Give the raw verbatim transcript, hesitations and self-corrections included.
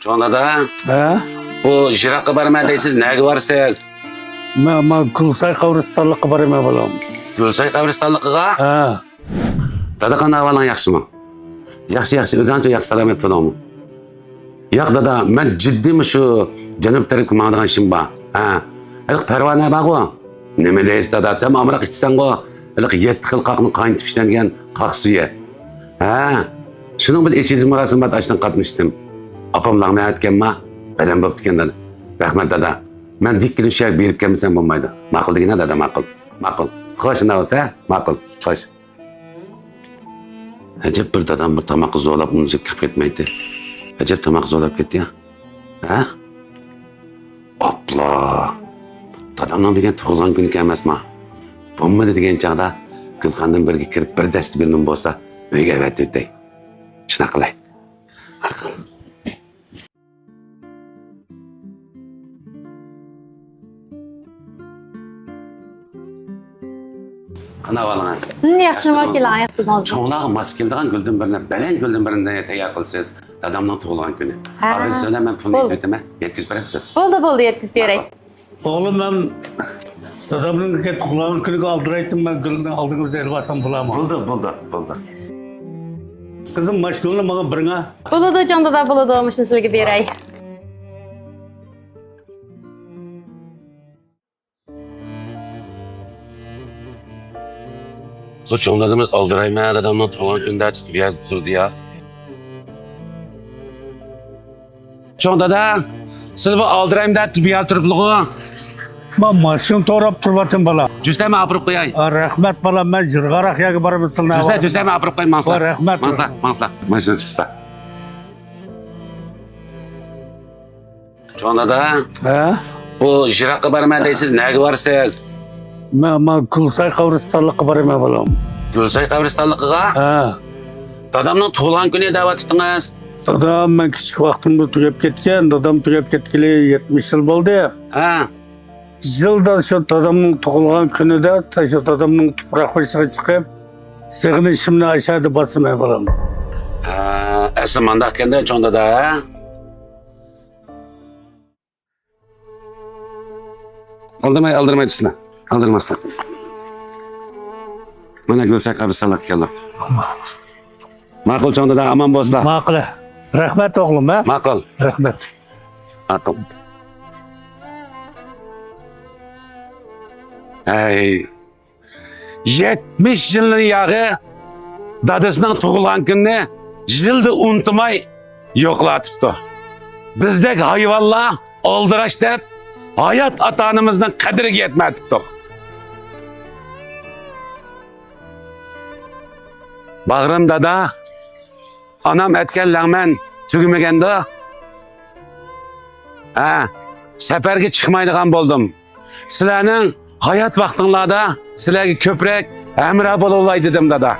چوڭ دادا، ھە؟ بۇ يىراققا بارىمەن دەيسىز، نەگە بارىسىز؟ مەن، مەن گۈلساي قەبرىستانلىققا بارىمەن، بالام. گۈلساي قەبرىستانلىقىغا؟ ھە. دادا، قانداق ئەھۋالىڭ، ياخشىمۇ؟ ياخشى، ياخشى. ئۆزۈڭچۇ ياخشى، سالامەت بولۇڭمۇ؟ ياق، دادا، مەن جىددىي مۇشۇ جەنۇب تەرەپكە ماڭىدىغان ئىشىم بار. ھە. ھېلىقى پەرۋانە بارغۇ؟ نېمە دەيسىز، دادا؟ سەن ئامراق ئىچىسەنغۇ؟ ھېلىقى يەتتە خىل قاقنى قاينىتىپ ئىشلەنگەن قاق سۈيى. ھە. شۇنىڭ بىلەن ئېچىلىش مۇراسىمىدا ئاشۇنىڭ قاتناشتىم. ئاپام لەڭمەن ئەتكەنما؟ بەلەن بوپتىكەن، دادا. رەھمەت، دادا. مەن دىككىنى شۇ يەرگە بېرىپ كەلمىسەم بولمايدۇ. ماقۇل دېگىنە، دادا، ماقۇل. ماقۇل. خوش، ئۇنداق بولسا، ماقۇل. خوش. ئەجەب بىر دادام بىر تاماققا زورلاپ ئۇنىسى كىرىپ كەتمەيتتى. ئەجەب تاماققا زورلاپ كەتتى يا. ھە؟ ئاپلا. دادامنىڭ بۈگۈن تۇغۇلغان كۈنى ئەمەسما؟ بولمىدى دېگەن چاغدا گۈلخاندىن بىرگە كىرىپ بىر دەستە گۈلنىمۇ بولسا ئۆيگە ئەۋەتىۋېتەي. شۇنداق قىلاي. قانداق ئەھۋالىڭىز؟ ھىم، ياخشى، ياخشىمۇ؟ ماكىلا، ياخشى بولسۇن. چوڭلارغا ماس كېلىدىغان گۈلدىن بىرنى، بەلەن گۈلدىن بىرنى تەييار قىلىسىز. دادامنىڭ تۇغۇلغان كۈنى. ھە. ھازىر سىلەر مەن پۇلنى بولدى. ئېيتىۋېتىمەن، يەتكۈزۈپ بېرەمسىز؟ بولدى، بولدى، يەتكۈزۈپ بېرەي. ماقۇل. ئوغلۇم، مەن دادامنىڭكى تۇغۇلغان كۈنىگە ئالدىرايتتىم، مەن گۈلنى ئالدىڭىزدا ئېلىۋالسام بولامۇ؟ بولدى، بولدى، بولدى. قىزىم، ماش گۈلنى ماڭا بېرىڭە. بولىدۇ، جان دادا، بولىدۇ، مۇشۇنى سىلىگە بېرەي. بۇ چوڭ دادىمىز ئالدىرايمەن، دادامنىڭ تۇغۇلغان كۈنىدە چىقىپ بۇ يەردە تۇرىدۇ يا. چوڭ دادا، سىز بۇ ئالدىرايمەن دەپ بۇ يەردە تۇرۇپلىغۇ؟ مەن ماشىنا توراپ تۇرۇۋاتىمەن، بالا. جۈسەمە ئاپىرىپ قوياي. ئا، رەھمەت، بالا، مەن يىراقراق يەرگە بارىمەن، سىلىنى جۈسە، ئاۋارە. جۈسەمە ئاپىرىپ قوياي، ماڭسىلا. ۋاي، رەھمەت. ماڭسىلا، ماڭسىلا. ماشىنا چىقسا. چوڭ دادا. ھە؟ بۇ يىراققا بارىمەن دەيسىز، نەگە بارىسىز؟ مەن، مەن گۈلساي قەبرىستانلىققا بارىمەن، بالام. گۈلساي قەبرىستانلىقىغا؟ ھە. دادامنىڭ تۇغۇلغان كۈنى دەۋاتىتىڭىز. دادام، مەن كىچىك ۋاقتىمدا تۈگەپ كەتكەن. دادام تۈگەپ كەتكىلى يەتمىش يىل بولدى. ھە. يىلدا شۇ دادامنىڭ تۇغۇلغان كۈنىدە، شۇ دادامنىڭ تۇپراق بېشىغا چىقىپ، سېغىنىشىمنى ئاشۇ يەردە باسىمەن، بالام. ھە، ئەسلى مانداق ئىكەندە، چوڭ دادا، ھە؟ ئالدىرماي، ئالدىرماي تۇرسىلا. ئالدىرماسلا. مانا گۈلساي قەبرىستانلىققا كەلدۇق. ماقۇل، چوڭ دادا، ئامان بولسىلا. ماقۇل. رەھمەت، ئوغلۇم، ھە؟ ماقۇل. رەھمەت. ماقۇل. ھەي. يەتمىش يىلنىڭ ياغى دادىسىنىڭ تۇغۇلغان كۈنىنى يىلدا ئۇنتۇماي يوقلاۋېتىپتۇ. بىزدەك ھايۋانلار ئالدىراش دەپ، ھايات ئاتا-ئانىمىزنىڭ قەدرىگە يەتمەيۋېتىپتۇق. باغرىم دادا، ئانام ئەتكەن لەڭمەن تۈگىمىگەندۇ؟ ھە، سەپەرگە چىقمايدىغان بولدۇم. سىلەرنىڭ ھايات ۋاقتىڭلاردا سىلەرگە كۆپرەك ھەمراھ بولۇۋالاي دېدىم، دادا.